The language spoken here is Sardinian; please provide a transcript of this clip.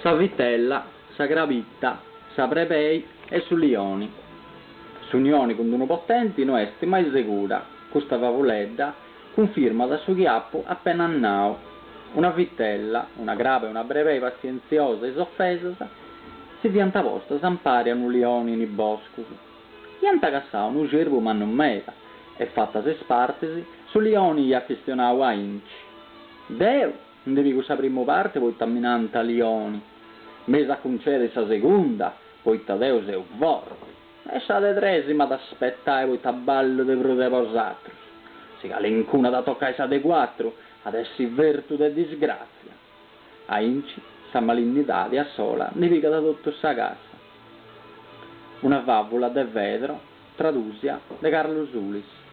Sa vitella, sa crabita, sa brebei e su lioni. S'unioni cun d'unu potenti no est mai segura, custa favuledda cunfirmat su chi apu apena nau. Una vitella, una craba e una brebei passientziosa e isofesas si fiant postas ampari a unu lioni in is boscus. Iant cassau unu cerbu mannu meda e fatas is partis, su lioni iat chistionau ainci, Deu ndi pigu sa primu parti poita mi nant lioni, m'eis a cuncedi sa segunda poita deu seu forti e sa de tresi m'at a spetai poita ballu de prus de bosatrus. Si calincunu at a tocai sa de cuatru at essi fertu de disgràtzia. Ainci sa malinnidadi a sola ndi pigat totu sa cassa. Una fàvula de Fedro tradùsia de Carlu Sulis.